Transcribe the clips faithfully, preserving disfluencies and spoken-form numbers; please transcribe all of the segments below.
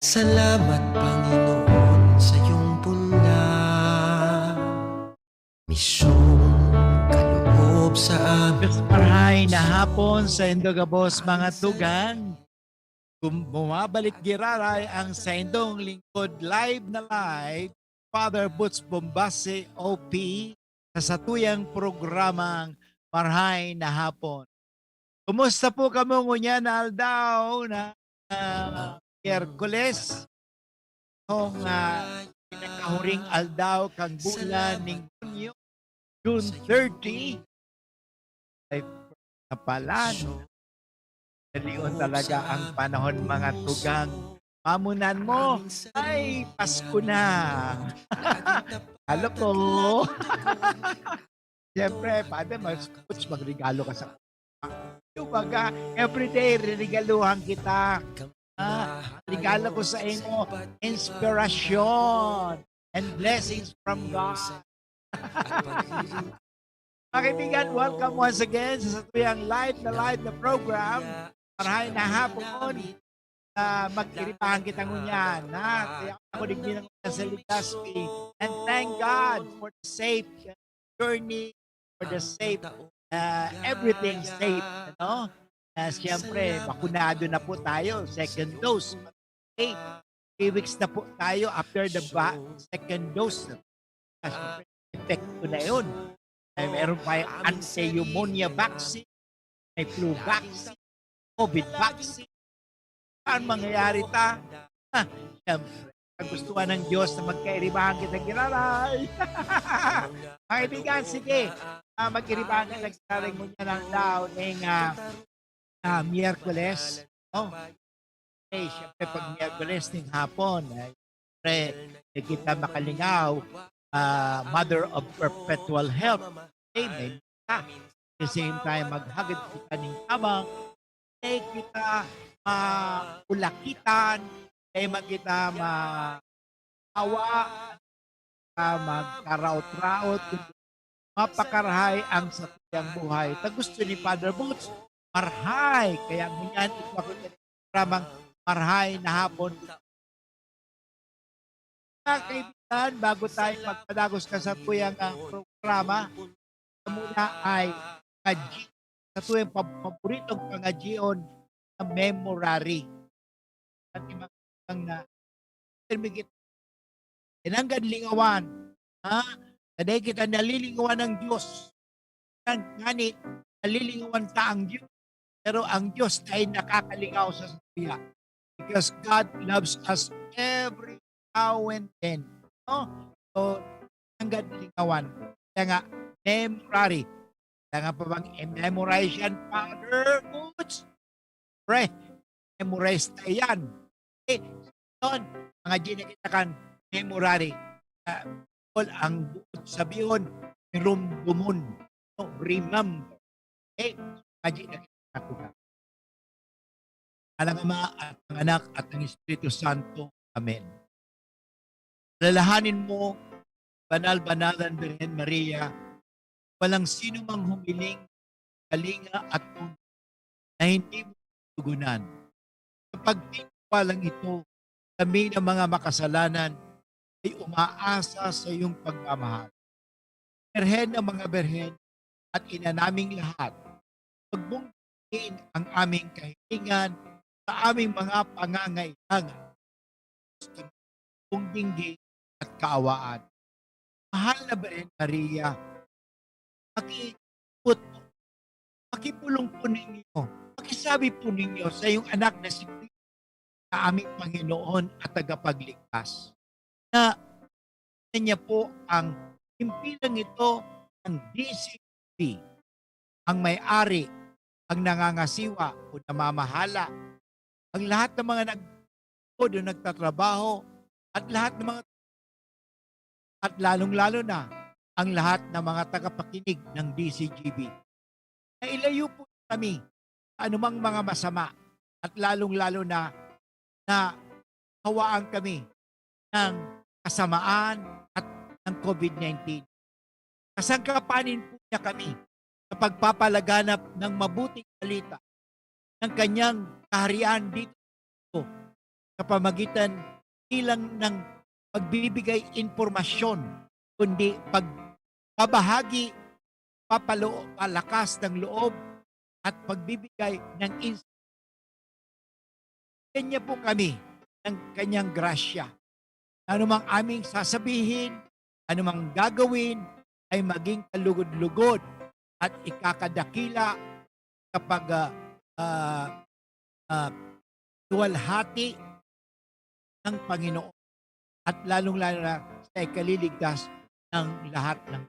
Salamat, Panginoon, sa iyong bunda. Misyong kaloob sa amin. Diyos, marhay na hapon sa indo gabos, mga tugang. Bum-, bumabalik giraray ang saindong lingkod, live na live, Father Boots Bombase, O P, sa satuyang programang Marhay na Hapon. Kumusta po kamo ngunyan na aldaw na, ah, Miyerkules? Kung, ah, pinakahuring aldaw kan bulan ning Hunyo, June thirty, ay kapalan. Dalion talaga ang panahon, mga tugang. Mamunan mo, ay, Pasko na. Halo po. Siyempre, Father, mas, magregalo ka sa, kumbaga, everyday, rinigaluhan kita. Ah, regalo ko sa imo, inspirasyon and blessings from God. Mga kaibigan, welcome once again sa satuyang live na live na program. Marhay na hapon na magkiripahan kita ngunyan, ha? Kaya ako digdi na ngunyan sa Legazpi. And thank God for the safe journey, for the safe, uh, everything safe, ano? Uh, siyempre, bakunado na po tayo, second dose. Okay, three weeks na po tayo after the ba-, second dose. Ah, siyempre, epekto na yun. Ay, meron pa yung anti-pneumonia vaccine, may flu vaccine, COVID vaccine. Saan mangyayari ta? Ah, siyempre, kagustuhan ng Diyos na magkairibahan kita giraray. Mga kaibigan, sige. Ah, magkairibahan kita giraray ngunyan na aldaw ning, ah, ah, Miyerkules. Oh. Okay, siyempre, pag Miyerkules ning hapon, eh, siyempre, di kita makalingaw, ah, Mother of Perpetual Help. Amen. At the same time, maghagad kita ning tabang, di kita maulakitan, di man kita maawa, ka magkaraot-raot, kundi mapakarahay ang satuyang buhay. Ta gusto ni Father Boots, marhay. Kaya ngunyan, ito ako sa programang Marhay na Hapon. Mga kaibigan, bago tayo magpadagos ka sa tuyang, ah, programa, muna ay mga G-, sa tuyang pab-, paboritong pangadyion na memorary. At yung mga na, pero may git-, nanggad lingawan, ha? Na dai kita nalilingawan ng Diyos. Yan, ngani, nalilingawan ta ang Diyos. Pero ang Diyos ay nakakalingaw sa satuya. Because God loves us every now and then. No? So, nanggad lingawan. Kaya nga, memorary. Kaya nga pa bang i-memorize yan, Father Boots? Pre, memorize na yan. Eh, yun, mga G na kita kan memorary. Ah, all ang buot sabihon, rumdumon. No, remember. Eh, mga G na kita kan Alang Ama at ang Anak at ang Espiritu Santo. Amen. Alalahanin mo, banal-banalan Birhen Maria, walang sino mang humiling, kalinga at tubig na hindi mo tugunan. Sa pagtitiwalang ito, kami na mga makasalanan ay umaasa sa iyong pagmamahal. Birhen ng mga birhen at ina naming lahat, huwag mong dingin ang aming kahilingan sa aming mga pangangailangan. Gusto mong dinggin at kaawaan. Mahal na Birhen Maria, pakipot, pakipulong po ninyo, pakisabi po ninyo sa iyong anak na si Kristo, na aming Panginoon at Tagapagligtas, na niya po ang himpilang ito ng D C G B, ang may-ari, ang nangangasiwa o namamahala, ang lahat ng mga nag-, o nagtatrabaho, at lahat ng mga, at lalong-lalo na ang lahat ng mga tagapakinig ng D C G B. Na ilayo po kami sa anumang mga masama at lalong-lalo na, na hawaan kami ng kasamaan at ng COVID nineteen. Kasangkapanin po niya kami sa pagpapalaganap ng mabuting balita ng kanyang kaharian dito. sa pamagitan di lang ng pagbibigay impormasyon, kundi pagpabahagi, papalo-, palakas ng loob at pagbibigay ng ins-, Bigyan niya po kami ng kanyang grasya. Anumang aming sasabihin, anumang gagawin, ay maging kalugod-lugod at ikakadakila kapag, ah, ah, ah, luwalhati ng Panginoon at lalong-lalo na sa ikaliligtas ng lahat ng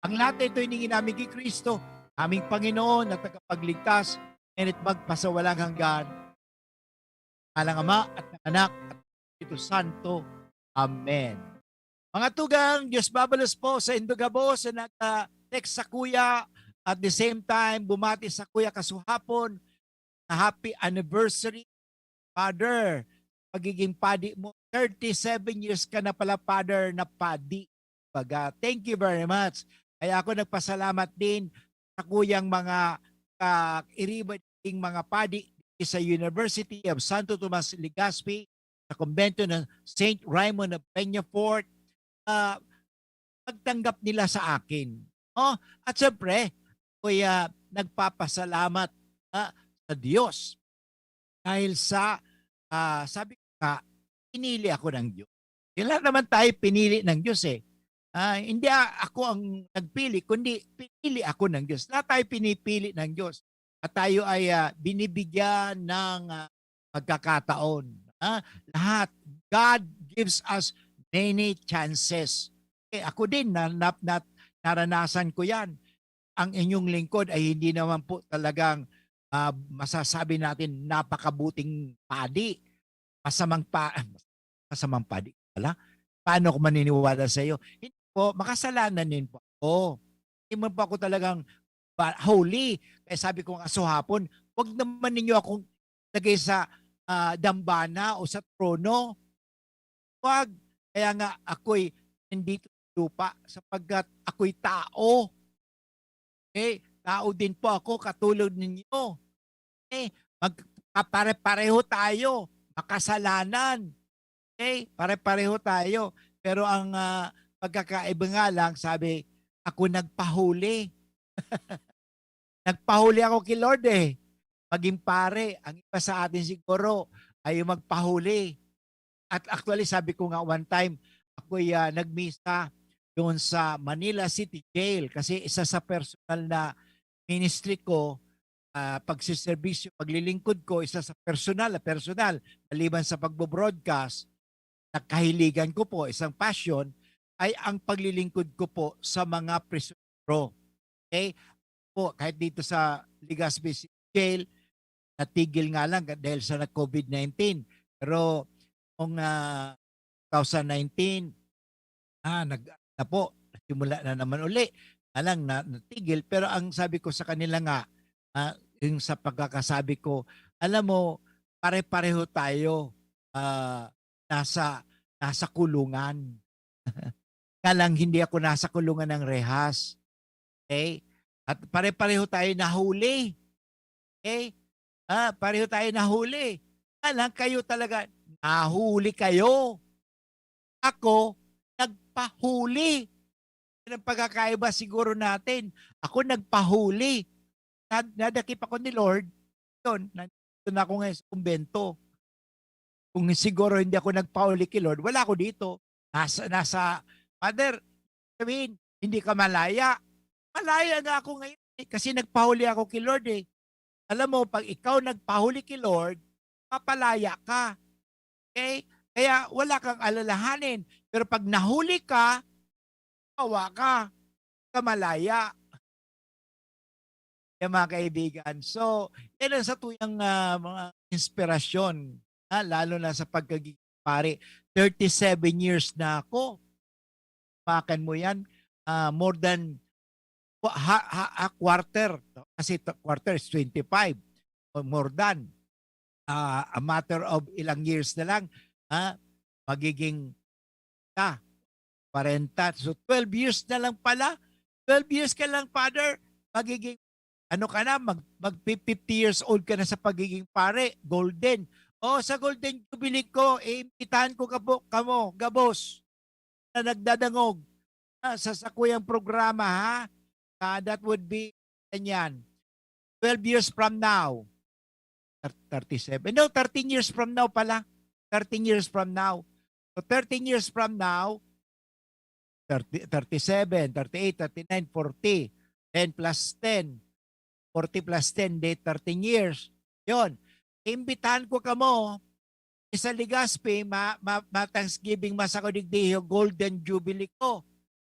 ang lahat na ito hiningi namin ki Cristo, aming Panginoon at Tagapagligtas, ngayon at magpasawalang hanggan. Ngalang Ama at ng Anak at ng Espiritu Santo. Amen. Mga tugang, Diyos babalos po sa indugabo sa nag-text sa kuya at the same time bumati sa kuya kasuhapon na happy anniversary, Father. Pagiging padi mo, thirty-seven years ka na pala, Father, na padi. Baga, thank you very much. Kaya ako nagpasalamat din sa kuyang mga kairiba ding mga padi sa University of Santo Tomas Legazpi, sa kumbento ng Saint Raymond of Peñafort. Ah, pagtanggap nila sa akin. Oh, at syempre, ako'y, ah, nagpapasalamat, ah, sa Diyos dahil sa, ah, sabi ko nga, pinili ako ng Diyos. Yung lahat naman tayo pinili ng Diyos eh. Ah, hindi a-, ako ang nagpili, kundi pinili ako ng Diyos. Lahat tayo pinipili ng Diyos. At tayo ay, ah, binibigyan ng, ah, pagkakataon. Ah, lahat. God gives us many chances. Eh, ako din, na, na, na, naranasan ko yan. Ang inyong lingkod ay hindi naman po talagang, ah, masasabi natin napakabuting padi. Masamang pa-, masamang padi pala. Paano ako maniniwala sa iyo? Hindi po, makasalanan din po ako. Hindi man po ako talagang ba-, holy. Kaya sabi ko nga sa hapon, "Wag naman ninyo akong lagay sa, ah, dambana o sa trono." Wag. Kaya nga ako'y nandito sa lupa sapagkat ako'y tao. Okay? Tao din po ako, katulad ninyo. Eh, magkapare-pareho tayo, makasalanan. Okay? Pare-pareho tayo. Pero ang, ah, pagkakaiba nga lang, sabi, "Ako nagpahuli." Nagpahuli ako ki Lord, eh, maging pare. Ang iba sa atin siguro ay yung magpahuli. At actually, sabi ko nga one time, ako'y, ah, nagmisa doon sa Manila City Jail kasi isa sa personal na ministry ko, ah, pagseserbisyo, paglilingkod ko, isa sa personal na personal, maliban sa pagbo-broadcast, na kahiligan ko po, isang passion, ay ang paglilingkod ko po sa mga prisyonero. Okay? Po, kahit dito sa Legazpi City Jail, natigil nga lang dahil sa nag-COVID nineteen. Pero noong, ah, two thousand nineteen, ah, nag-, na po, nagsimula na naman uli. Alang na, natigil. Pero ang sabi ko sa kanila nga, ah, yung sa pagkakasabi ko, "Alam mo, pare-pareho tayo, ah, nasa, nasa kulungan." Nga lang, hindi ako nasa kulungan ng rehas. Okay? At pare-pareho tayo nahuli. Okay? Ah, pareho tayo nahuli. Nga lang, kayo talaga, nahuli kayo. Ako, nagpahuli. Yan ang pagkakaiba siguro natin. Ako, nagpahuli. Nad-, nadakip ako ni Lord. Yun, nandito na ako ngayon sa kumbento. Kung siguro hindi ako nagpahuli ki Lord, wala ako dito. Nasa, nasa, Father, sabihin, hindi ka malaya. Malaya na ako ngayon eh, kasi nagpahuli ako ki Lord eh. Alam mo, pag ikaw nagpahuli ki Lord, mapalaya ka. Okay? Kaya wala kang alalahanin. Pero pag nahuli ka, hawa ka, ka malaya. Yan, mga kaibigan. So, yan ang satuyang, ah, mga inspirasyon, ah, lalo na sa pagkaging pare. Thirty-seven years na ako. Pakan mo yan, ah, more than, ha, ha, ha, quarter, no? Kasi t-, quarter is twenty-five or more than. Ah, a matter of ilang years na lang, ah, magiging ta, kwarenta. So, twelve years na lang pala. Twelve years ka lang, Father, magiging, ano ka na, mag, mag fifty years old ka na sa pagiging pare, golden. O, sa Golden Jubilee ko, iimbitahan ko kapo-, kamo, gabos, na nagdadangog, ah, sa sakuyang programa, ha? Ah, that would be, ganyan, twelve years from now. Thir-, thirty-seven. No, thirteen years from now pala. Thirteen years from now. So, thirteen years from now, thirty, thirty-seven, thirty-eight, thirty-nine, forty. Ten plus ten. Forty plus ten, di thirteen years. Yon. Imbitahan ko kamo, sa Legazpi, ma-, ma-, ma-Thanksgiving Mass ako digdi, Golden Jubilee ko.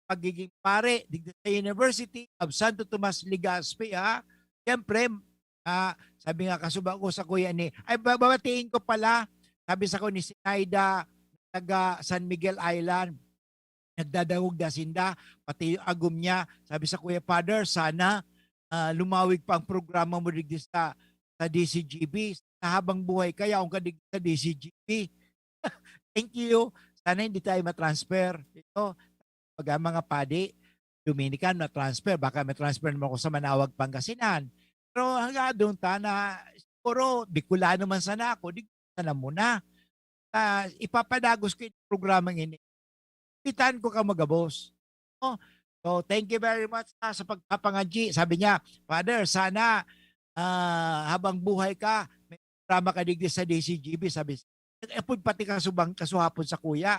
Pagiging pare, digdi sa University of Santo Tomas Legazpi, ha? Siyempre, ah, sabi nga kasuba ko sa kuya ni, ay, ba-, babatiin ko pala, sabi sa ko ni Sinaida, taga San Miguel Island, nagdadangog na sinda, pati yung agom niya. Sabi sa kuya, "Father, sana, ah, lumawig pa ang programa mo digdi sa, sa D C G B. Sa habang buhay ka, yaon ka digdi sa D C G B." Thank you. Sana hindi tayo matransfer. Ito, pag ang mga padi, Dominican, na-transfer. Baka may transfer naman ako sa Manawag, Pangasinan. Pero hanggang doon ta na, siguro, Bicolano man sana ako, di sana muna. Ah, ipapadagos ko yung programang ini. Imbitahan ko ka magabos. Oh, so, thank you very much, ah, sa pagpapangadyi. Sabi niya, "Father, sana, ah, habang buhay ka, may programa ka digdi sa D C G B," sabi. Nag-apod pati kasubang, kasuhapon sa kuya.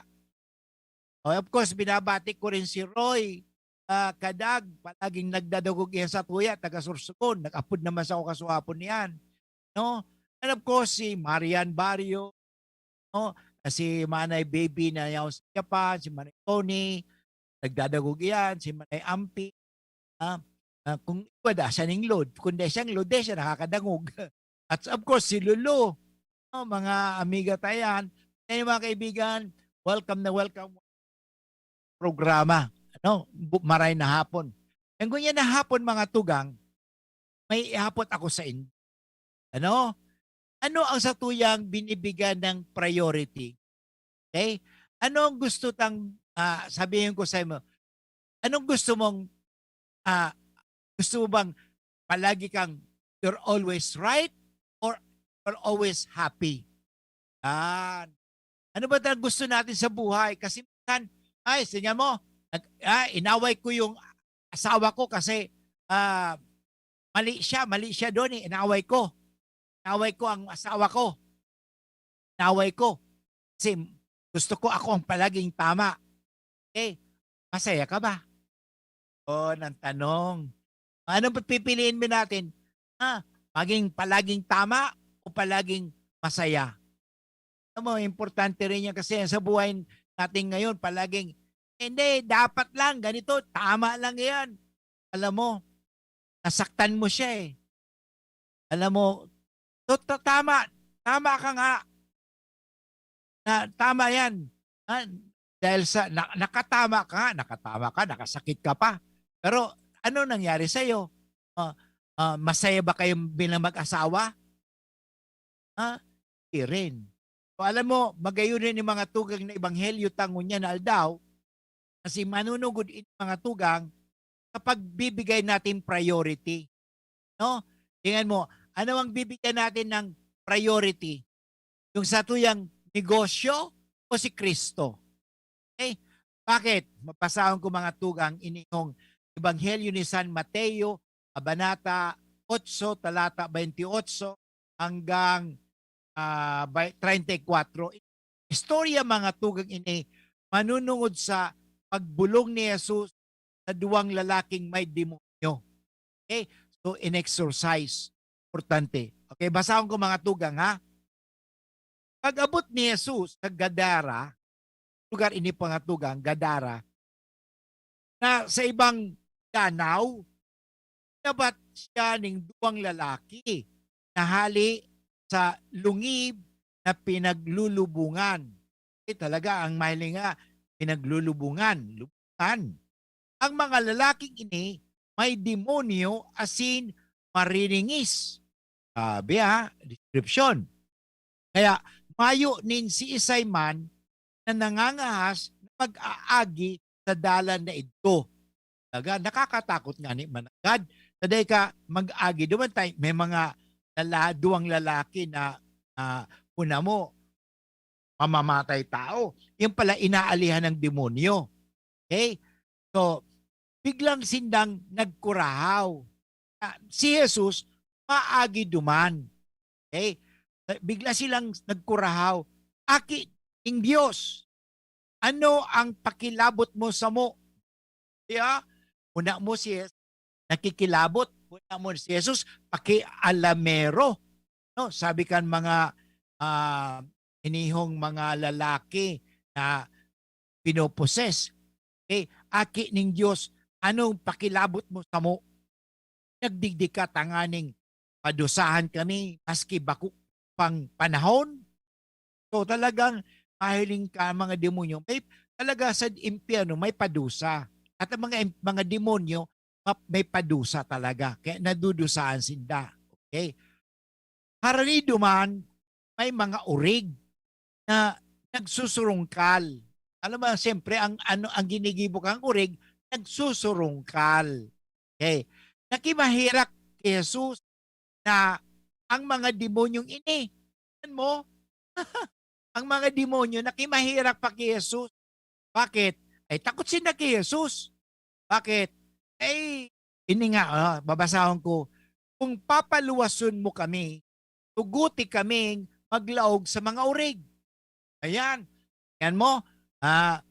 Oh, of course, binabati ko rin si Roy, ah, Kadag, palaging nagdadagog yan sa kuya, taga Sorsogon. Nag-apod naman sa ako kasuhapon niyan. No? And of course, si Marian Barrio, no? Si Manay Baby na yaon sa Japan, si Manay Tony, nagdadagog iyan, si Manay Ampi, ah, ah, kung iba da siya ning load, kung di siyang load, di siya nakakadangog. At of course, si Lulu, no? Mga amiga tayan, kaya mga kaibigan, welcome na welcome programa, ano, bu-, maray na hapon. Ang ngunyan na hapon, mga tugang, may ihapot ako sa inyo. Ano? Ano ang satuyang binibigyan ng priority? Okay? Ano ang gusto tang, ah, sabihin ko sa imo, anong gusto mong, ah, gusto mo bang palagi kang, you're always right or you're always happy? Yan. Ano ba talaga gusto natin sa buhay? Kasi minsan, ay, tingnan mo, nag-, ah, inaway ko yung asawa ko kasi, ah, mali siya, mali siya doon eh, inaway ko. Inaway ko ang asawa ko. Inaway ko. Kasi gusto ko ako ang palaging tama. Eh, masaya ka ba? Yun ang tanong. Anong pipiliin mo natin? Ha? Maging palaging tama o palaging masaya? Alam mo, importante rin yan kasi sa buhay natin ngayon, palaging, "Hindi, dapat lang ganito, tama lang yan." Alam mo, nasaktan mo siya eh. Alam mo, to-, to-, tama, tama ka nga. Na, tama yan. Ha? Dahil sa, na-, nakatama ka nga, nakatama ka, nakasakit ka pa. Pero ano nangyari sa'yo? Ah, ah, masaya ba kayong bilang mag-asawa? Ha? Di rin. So, alam mo, magayon rin yung mga tugang na ebanghelyo ta ngunyan na aldaw, kasi manunugod in mga tugang sa pagbibigay natin priority. No? Tingnan mo, ano ang bibigyan natin ng priority? Yung satuyang negosyo o si Kristo? Okay? Bakit? Mabasahon ko, mga tugang, inihong Ebanghelyo ni San Mateo, Kabanata otso, talata twenty-eight hanggang, ah, by, treinta y cuatro. Istorya, mga tugang, ini manunungod sa pagbolong ni Jesus sa duwang lalaking may demonyo. Okay? So, in-exorcise. Importante. Okay, basahon ko, mga tugang, ha? Pag-abot ni Jesus sa Gadara, lugar ini, mga tugang, Gadara, na sa ibang danaw, nabat siya ning duwang lalaki na hali sa lungib na pinaglulubungan. Eh, talaga, ang mahiling nga, pinaglulubungan, lubungan. Ang mga lalaking ini may demonyo asin mariningis. Sabi, ha, description. Kaya mayo nin siisay man na nangangahas na mag-aagi sa dalan na idto. Talaga, nakakatakot nga ni managad. Sa dai ka mag-agi, duman tay, may mga lala-, duwang lalaki na, ah, Una mo, mamamatay tao. Yan pala, inaalihan ng demonyo. Okay? So, biglang sindang nagkurahaw. Ah, si Jesus, maagi duman. Okay? Bigla silang nagkurahaw, "Aki ning Dios, ano ang pakilabot mo samo?" Yeah? Una mo si Jesus, nakikilabot. Una mo si Jesus, pakialamero. No? Sabi kan mga, ah, inihong mga lalaki na pinoposes, "Eh, Aki ning Dios, anong pakilabot mo samo? Nagdigdi ka tanganing padusahan kami maski bako pang panahon?" So, talagang mahiling ka, mga demonyo, may, talaga sa impyerno, may padusa. At ang mga im-, mga demonyo, ma-, may padusa talaga. Kaya nadudusahan sinda. Okay? Harani duman, may mga orig na nagsusurungkal. Alam mo, siyempre, ang, ano, ang ginigibo kang orig, nagsusurungkal. Okay. Nakimaherak ki Jesus na ang mga demonyong ini, tingnan mo, ang mga demonyo nakimaherak pa ki Jesus. Bakit? Ay, takot sinda ki Jesus. Bakit? Ay, ini nga, ah, babasahon ko, "Kung papaluwason mo kami, tuguti kaming maglaog sa mga orig." Ayan. Yan mo, ah,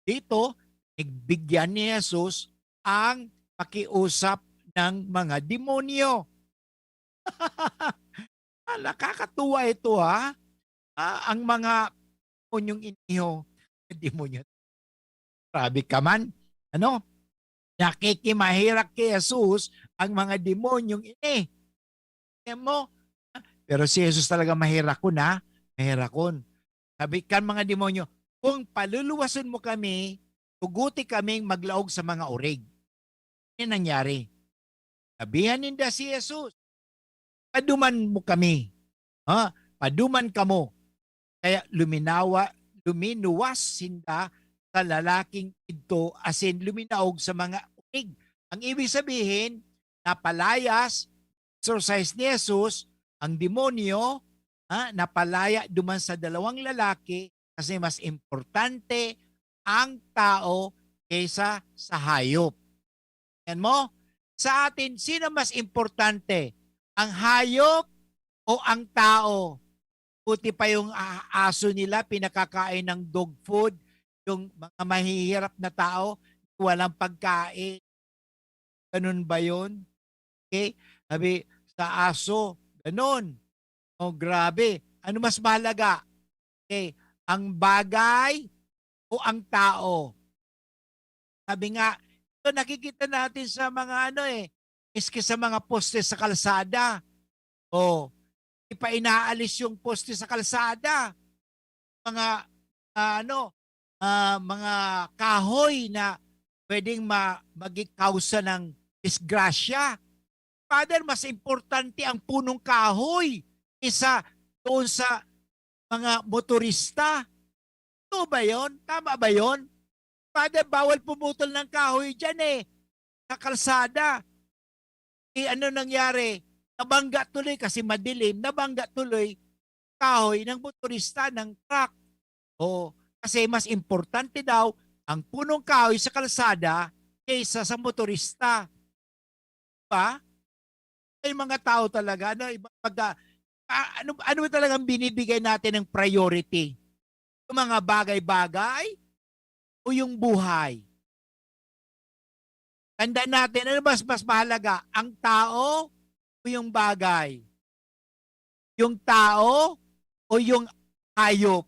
dito, nagbigyan ni Jesus ang pakiusap ng mga demonyo. Ah, nakakatuwa ito, ha? Ah, ang mga demonyong iniho, demonyo. Grabe ka man. Ano? Nakikimaherak ki Jesus ang mga demonyong ini. Tingnan mo? Pero si Jesus talaga maherakon, ha? Maherakon. Sabi kan mga demonyo, "Kung paluluwason mo kami, tuguti kaming maglaog sa mga orig." Ano nangyari? Sabihan ninda si Jesus, "Paduman mo kami. Ha? Paduman kamo." Kaya luminawa, luminuwas sinda sa lalaking idto, asin luminaog sa mga orig. Ang ibig sabihin, napalayas, exorcise ni Jesus, ang demonyo, ha, napalaya duman sa dalawang lalaki, kasi mas importante ang tao kaysa sa hayop. Yan mo? Sa atin, sino mas importante? Ang hayop o ang tao? Buti pa yung, ah, aso nila, pinakakain ng dog food, yung mga mahihirap na tao, walang pagkain. Ganun ba yun? Okay? Sabi, sa aso, ganun. Oh, grabe. Ano mas mahalaga? Okay, ang bagay o ang tao? Sabi nga, ito nakikita natin sa mga ano eh, miski sa mga poste sa kalsada. Oh, ipainaalis yung poste sa kalsada. Mga, ah, ano, ah, mga kahoy na pwedeng ma-, maging kausa ng disgrasya. Father, mas importante ang punong kahoy kaysa doon sa mga motorista. Totoo ba yun? Tama ba yun? Father, bawal pumutol ng kahoy dyan eh, sa kalsada. Eh, ano nangyari? Nabangga tuloy kasi madilim, nabangga tuloy kahoy ng motorista, ng truck. Oo, kasi mas importante daw ang punong kahoy sa kalsada kaysa sa motorista. Ba? May mga tao talaga, ano, iba, pagka, ah, ano, ano ba talagang binibigay natin ng priority? Yung mga bagay-bagay o yung buhay? Tandaan natin, ano mas, mas mahalaga? Ang tao o yung bagay? Yung tao o yung hayop?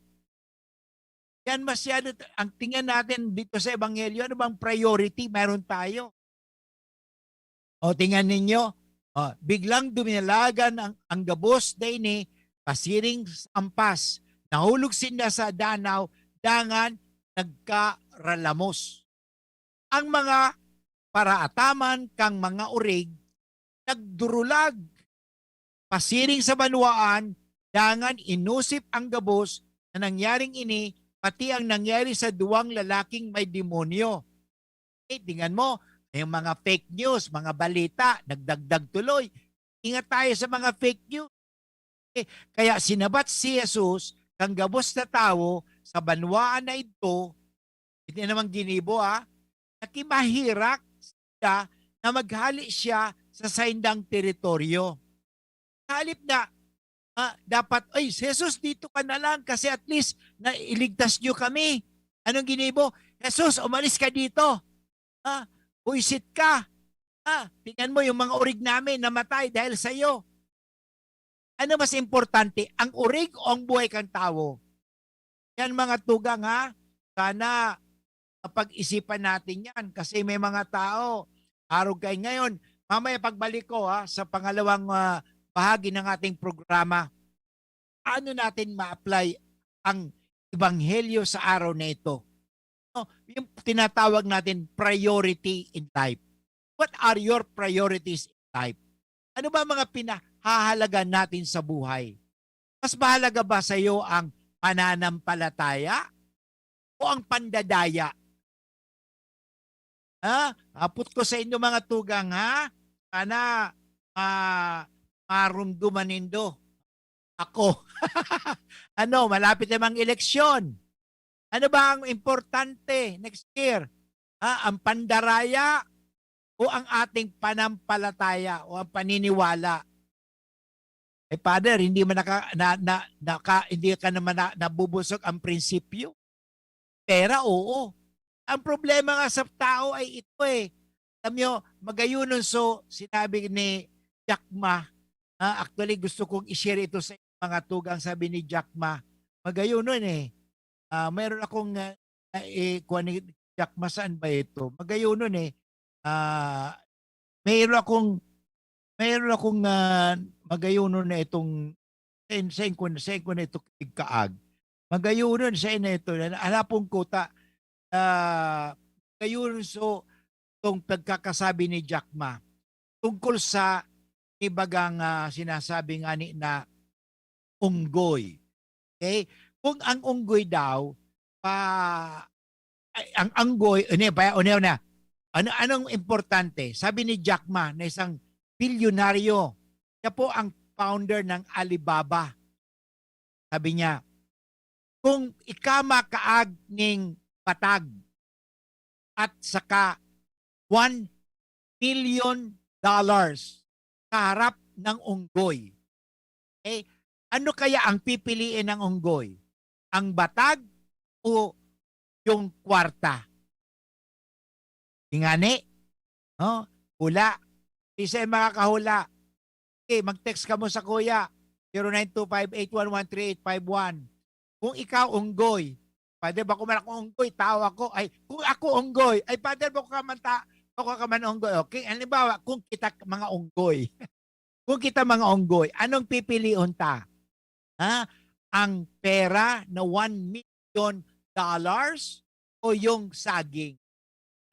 Yan masyado, ang tingnan natin dito sa Ebanghelyo, ano bang priority meron tayo? O, tingnan ninyo, o, biglang duminagan ang, ang gabos na ini, pasiring sa ampas. Nahulog sinda sa danaw, dangan nagkaralamos. Ang mga paraataman kang mga orig nagdurulag pasiring sa banwaan, dangan inusip ang gabos na nangyaring ini, pati ang nangyari sa duwang lalaking may demonyo. Eh, tingnan mo, may mga fake news, mga balita, nagdagdag tuloy. Ingat tayo sa mga fake news. Eh, kaya sinabat si Jesus kan gabos na tawo sa banwaan na idto, hindi naman ginibo, ah, nakimahirak siya na maghali siya sa saindang teritoryo. Halip na, ah, dapat, "Ay, Jesus, dito ka na lang kasi at least nailigtas niyo kami." Anong ginibo? "Jesus, umalis ka dito. Ah, buisit ka. Ah, tingnan mo yung mga orig namin namatay dahil sa iyo." Ano mas importante, ang orig o ang buhay kan tawo? Yan, mga tugang, ha? Sana mapag-isipan natin yan kasi may mga tao, arog kayo ngayon. Mamaya pagbalik ko, ha, sa pangalawang, ah, bahagi ng ating programa, paano natin ma-apply ang ebanghelyo sa araw na ito? No? Yung tinatawag natin priority in life. What are your priorities in life? Ano ba mga pinahahalaga natin sa buhay? Mas mahalaga ba sa iyo ang pananampalataya o ang pandadaya? Ha? Hapot ko sa inyo, mga tugang, ha? Sana ma-, marumduman nindo. Ako. Ano, malapit namang eleksyon. Ano ba ang importante next year? Ha? Ang pandaraya o ang ating panampalataya o ang paniniwala? Eh, Father, hindi man naka-, na, na, naka-, hindi ka naman na, nabubusog ang prinsipyo. Pera, oo. Ang problema nga sa tao ay ito eh. Alam nyo, magayunon so, sinabi ni Jack Ma, ah, actually gusto kong i-share ito sa mga tugang, sabi ni Jack Ma, magayunon eh. Ah, mayroon akong, ah, eh, kuwan ni Jack Ma, saan ba ito? Magayunon eh. Ah, mayroon akong, mayroon akong, ah, magayunon na itong, sain, sain ko, sain ko na ito igkaag. Magayunon, sain na ito, na, hanapon ko ta, ah, magayunon so, itong pagkakasabi ni Jack Ma tungkol sa ibagang, ah, sinasabi nga ni na unggoy. Okay? Kung ang unggoy daw, pa, ay, ang anggoy, ano ba, ano na? Ano, anong importante? Sabi ni Jack Ma na isang bilyonaryo, siya po ang founder ng Alibaba. Sabi niya, "Kung ika makaag ning batag at saka one million dollars sa harap ng unggoy, eh, ano kaya ang pipiliin ng unggoy? Ang batag o yung kwarta?" Ingani, no? Hula. Isa yung makakahula. Okay, mag-text kamo sa kuya, zero nine two five eight one one three eight five one. Kung ikaw, unggoy, "Father, bako man ako unggoy, tao ako." Ay, kung ako unggoy, ay, "Father, bako ka man ta-, bako ka man unggoy." Okay, halimbawa, kung kita mga unggoy, kung kita mga unggoy, anong pipilion ta? Ha? Ang pera na one million dollars o yung saging?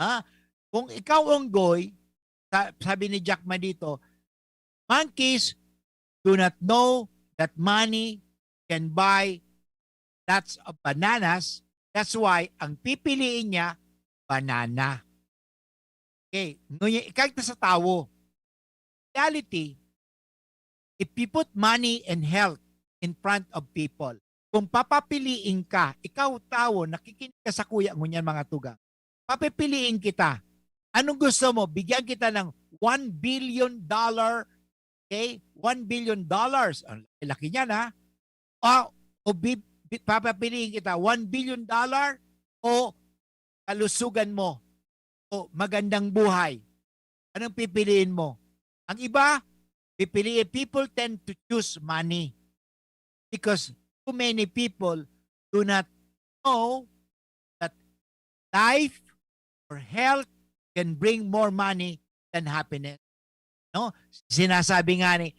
Ha? Kung ikaw unggoy, sa-, sabi ni Jack Ma dito, "Monkeys do not know that money can buy lots of bananas. That's why ang pipiliin niya, banana." Okay, ngunyan, ikagta sa tawo. Reality, if you put money and health in front of people, kung papapiliin ka, ikaw tawo, nakikinig ka sa kuya ngunyan, mga tugang, papipiliin kita. Anong gusto mo? Bigyan kita ng one billion dollar, okay? One billion dollars. Ang laki niyan, ha? O, o bi-, bi-, papapiliin kita, one billion dollar o kalusugan mo o magandang buhay? Anong pipiliin mo? Ang iba, pipiliin, people tend to choose money because too many people do not know that life or health can bring more money than happiness. No? Sinasabi nga ni,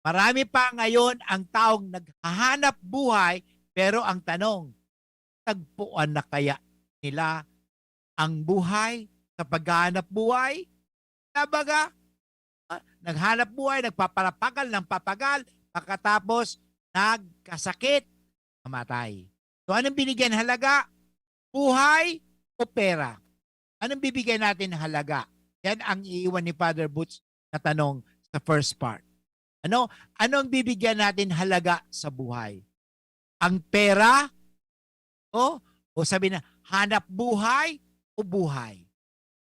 marami pa ngayon ang taong naghahanap buhay, pero ang tanong, tagpuan na kaya nila ang buhay sa paghahanap buhay? Kumbaga, ah, naghanap buhay, nagpaparapagal ng papagal, pagkatapos nagkasakit, namatay. So, anong binigyan halaga? Buhay o pera? Anong bibigyan natin halaga? Yan ang iiwan ni Father Boots na tanong sa first part. Ano? Anong bibigyan natin halaga sa buhay? Ang pera? O, o sabi na, hanap buhay o buhay?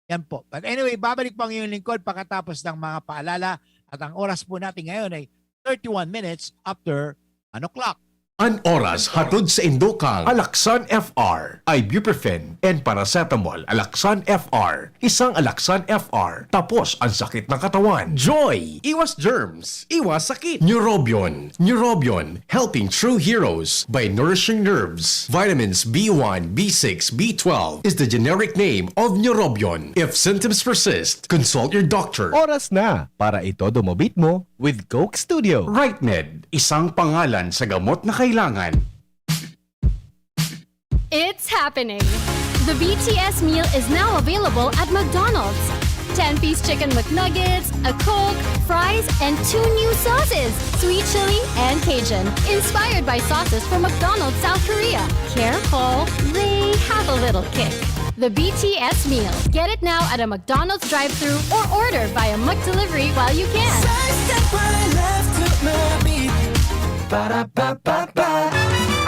Yan po. But anyway, babalik po ang iyong lingkod pagkatapos ng mga paalala. At ang oras po natin ngayon ay thirty-one minutes after one o'clock. An oras hatod sa indo kang Alaxan F R, ibuprofen, and paracetamol. Alaxan F R, isang Alaxan F R, tapos ang sakit ng katawan. Joy! Iwas germs, iwas sakit. Neurobion. Neurobion, helping true heroes by nourishing nerves. Vitamins B one, B six, B twelve is the generic name of Neurobion. If symptoms persist, consult your doctor. Oras na para itodo mo beat mo with Coke Studio. Rightmed, isang pangalan sa gamot na kailangan. It's happening! The B T S meal is now available at McDonald's. Ten-piece chicken McNuggets, a Coke, fries, and two new sauces, sweet chili and Cajun, inspired by sauces from McDonald's South Korea. Careful, they have a little kick. The B T S meal. Get it now at a McDonald's drive-thru or order via McDelivery while you can. Sa step I left to my beat. Ba-da-ba-ba-ba.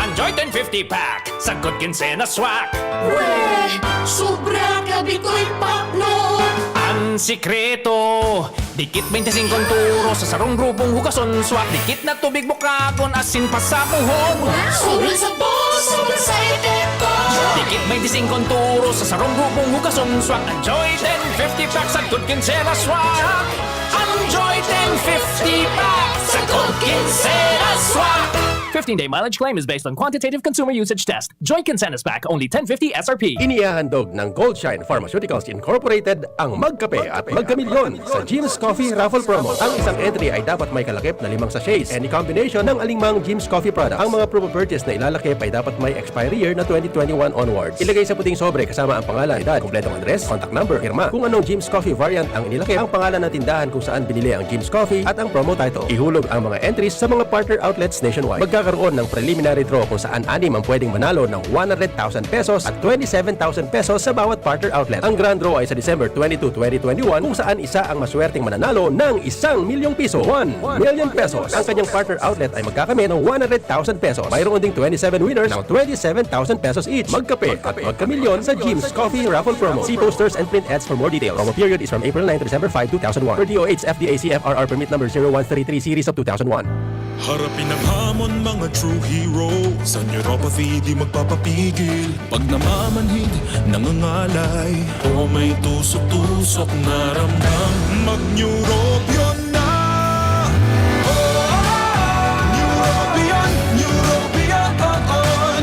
Enjoy ten fifty pack, sagkod kinsena swak. Weh! Sobra ka, Bitoy Pakno! Ang sikreto, dikit twenty-five ang turo sa sarong grupong hugason swak. Dikit na tubig bukagon, asin pasapuhon. Wow! Sobra sa boss, sobra sa epekto! Dikit twenty-five ang turo sa sarong grupong hugason swak. Enjoy ten fifty pack, sagkod kinsena swak. Enjoy ten fifty pack, sagkod kinsena swak. Fifteen-day mileage claim is based on quantitative consumer usage test. Joy Kinsenas Pack, only ten fifty S R P. Inihahandog ng Goldshine Pharmaceuticals Incorporated ang Magkape at Magkamilyon sa Jim's Coffee Raffle Promo. Ang isang entry ay dapat may kalakip na limang sachets. Any combination ng alingmang Jim's Coffee product. Ang mga proof of purchase na ilalakip ay dapat may expiry year na twenty twenty-one onwards. Ilagay sa puting sobre kasama ang pangalan, edad, kompletong address, contact number, pirma. Kung anong Jim's Coffee variant ang inilakip, ang pangalan ng tindahan kung saan binili ang Jim's Coffee at ang promo title. Ihulog ang mga entries sa mga partner outlets nationwide. Magkakaroon ng preliminary draw kung saan anim ang pwedeng manalo ng one hundred thousand pesos at twenty-seven thousand pesos sa bawat partner outlet. Ang grand draw ay sa December twenty-two, twenty twenty-one, kung saan isa ang maswerteng mananalo ng isang milyong piso. One million pesos. Ang kanyang partner outlet ay magkakamit ng one hundred thousand pesos. Mayroon ding twenty-seven winners ng twenty-seven thousand pesos each. Magkape at magkamilyon sa Jim's Coffee Raffle Promo. See posters and print ads for more details. Promo period is from April nine to December five, two thousand one. Per D O H F D A C F R R permit number zero one three three series of two thousand one. Harapin ang hamon, mga true hero. Sa neuropathy, di magpapapigil. Pag namamanhid, nangangalay, o may tusok-tusok na ramdam, mag-Neurobion na! Oh, Neurobion, Neurobion, oh, oh.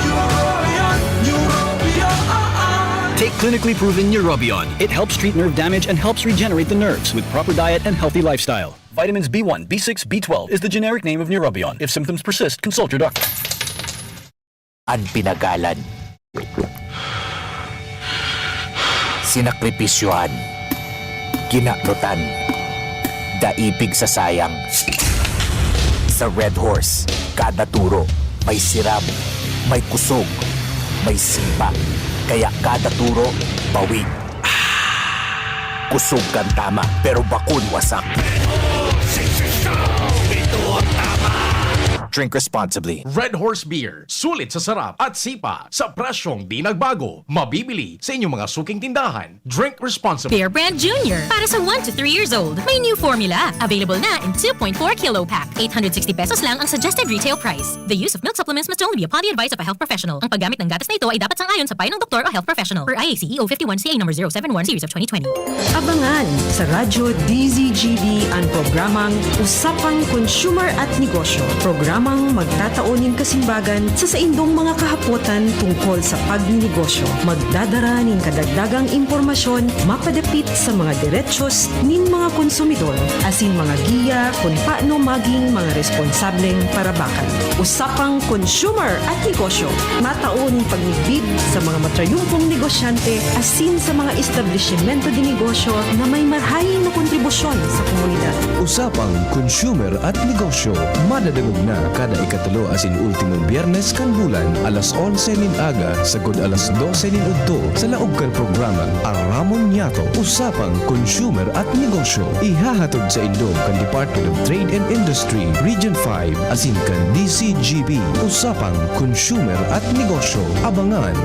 Neurobion, Neurobion, oh, oh. Take clinically proven Neurobion. It helps treat nerve damage and helps regenerate the nerves with proper diet and healthy lifestyle. Vitamins B one, B six, B twelve is the generic name of Neurobion. If symptoms persist, consult your doctor. An pinagalan. Sinakripisyohan. Kinanutan. Daipig sa sayang. Sa Red Horse, kada turo may siram, may kusog, may sipa. Kaya kada turo, bawi. Kusog kan tama, pero bakun wasak. Drink responsibly. Red Horse Beer. Sulit sa sarap at sipa sa presyong di nagbago. Mabibili sa inyong mga suking tindahan. Drink responsibly. Bear Brand Junior. Para sa one to three years old, may new formula. Available na in two point four kilo pack. Eight hundred sixty pesos lang ang suggested retail price. The use of milk supplements must only be upon the advice of a health professional. Ang paggamit ng gatas na ito ay dapat sang-ayon sa payo ng doktor o health professional. Per I A C E O fifty-one C A number zero seven one series of twenty twenty. Abangan sa Radyo D Z G B an programang Usapang Consumer at Negosyo. Programang magtatao nin kasimbagan sa saindong mga kahapotan tungkol sa pagninegosyo. Magdadara nin kadagdagang impormasyon mapadapit sa mga derechos nin mga konsumidor asin mga giya kun paano maging mga responsableng parabakan. Usapang Consumer at Negosyo, matao nin pagmidbid sa mga matrayumpong negosyante asin sa mga establisimento de negosyo na may marahay na kontribusyon sa komunidad. Usapang Consumer at Negosyo, madadangog na Kada ikatulo asin ultimong Biyernes kan bulan, alas onse nin aga sagkod alas dose nin udto, sa laog kan programang Aramon Niyato, Usapang Consumer at Negosyo. Ihahatod saindo kan Department of Trade and Industry, Region five, asin kan D C G B, Usapang Consumer at Negosyo. Abangan!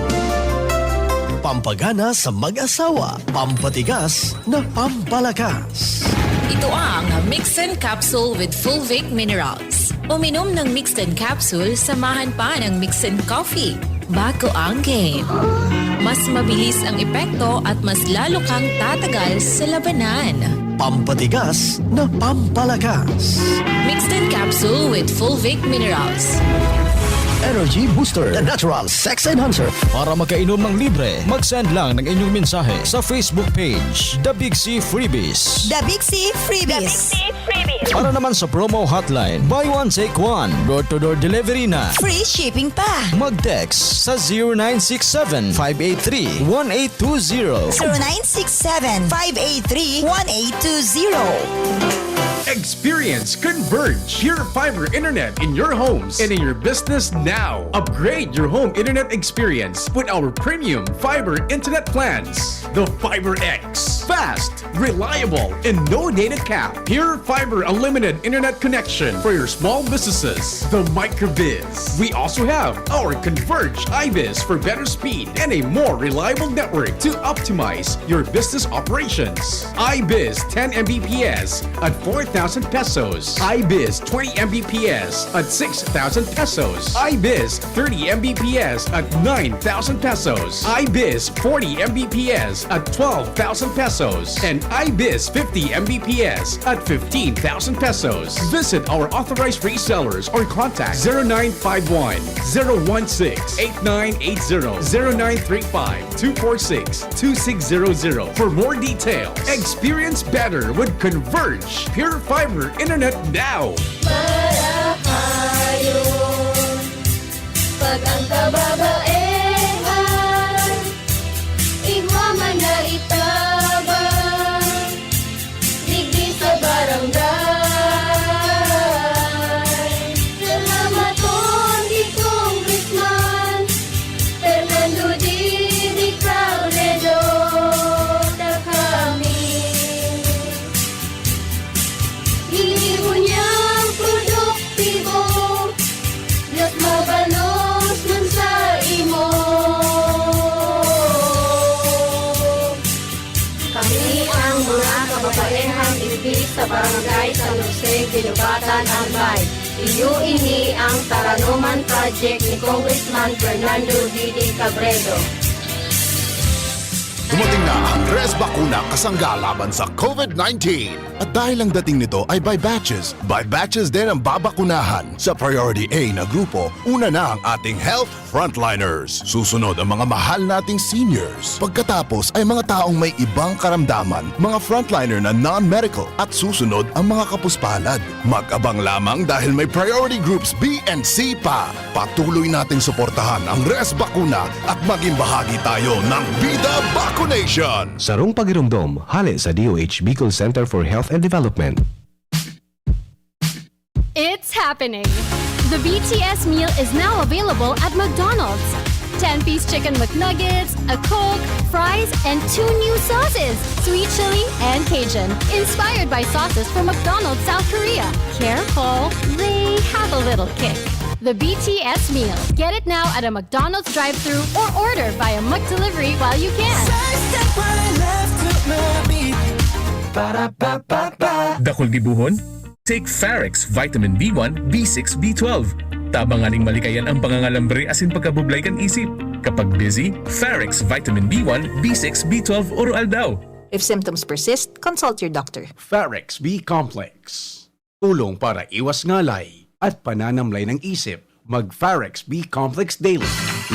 Pampagana sa mag-asawa, pampatigas na pampalakas. Ito ang Mixin Capsule with Fulvic Minerals. Uminom ng Mixin Capsule, samahan pa ng Mixin Coffee. Bago ang game. Mas mabilis ang epekto at mas lalo kang tatagal sa labanan. Pampatigas na pampalakas. Mixin Capsule with Fulvic Minerals. Energy Booster, the natural sex enhancer. Para makainom ng libre, mag-send lang ng inyong mensahe sa Facebook page, The Big C Freebies. The Big C Freebies. Para naman sa promo hotline, buy one, take one, door-to-door delivery na. Free shipping pa. Mag-text sa zero nine six seven, five eight three, one eight two zero. Zero nine six seven, five eight three, one eight two zero. Experience Converge Pure Fiber Internet in your homes and in your business now. Upgrade your home internet experience with our premium fiber internet plans. The Fiber X. Fast, reliable, and no data cap. Pure Fiber Unlimited Internet Connection for your small businesses. The Microbiz. We also have our Converge iBiz for better speed and a more reliable network to optimize your business operations. iBiz ten M B P S at four thousand pesos. iBiz twenty M B P S at six thousand pesos. iBiz thirty M B P S at nine thousand pesos. iBiz forty M B P S at twelve thousand pesos. And iBiz fifty M B P S at fifteen thousand pesos. Visit our authorized resellers or contact zero nine five one, zero one six, eight nine eight zero, zero nine three five, two four six, two six zero zero for more details. Experience better with Converge Pure Fiber Internet now. Marahayon, pag ang kababaehan, igwa man na itabang, digdi sa barangay. Salamaton ki Congressman Fernando Didi Cabredo, ta kami ginibo niyang produktibo, mas mabalos man sa imo. Kami ang mga kababaehang digdi sa Barangay San Jose, Guinobatan, Albay. Iyo ini ang Taranoman Project ni Congressman Fernando Didi Cabredo. Dumating na ang Res Bakuna kasangga laban sa COVID nineteen. At dahil ang dating nito ay by batches, by batches din ang babakunahan. Sa Priority A na grupo, una na ang ating health frontliners. Susunod ang mga mahal nating seniors. Pagkatapos ay mga taong may ibang karamdaman, mga frontliner na non-medical, at susunod ang mga kapuspalad. Mag-abang lamang dahil may priority groups B and C pa. Patuloy nating suportahan ang Res Bakuna at maging bahagi tayo ng Bida Vacunation! Sarong pagiromdom, hale sa D O H Bicol Center for Health and Development. It's happening! The B T S meal is now available at McDonald's. Ten-piece chicken McNuggets, a Coke, fries, and two new sauces, sweet chili and Cajun, inspired by sauces from McDonald's South Korea. Careful, they have a little kick. The B T S meal. Get it now at a McDonald's drive-thru or order via McDelivery while you can. Sa isang pala left to my beat. Para pa pa pa. Dakul gibohon? Take Farex Vitamin B one, B six, B twelve. Tabang nganing malikayan ang pangangalambre asin pagkabublay kan isip. Kapag busy, Farex Vitamin B one, B six, B twelve, Oro Aldaw. If symptoms persist, consult your doctor. Farex B Complex. Tulong para iwas ngalay at pananamlay ng isip. Mag Farex B Complex Daily.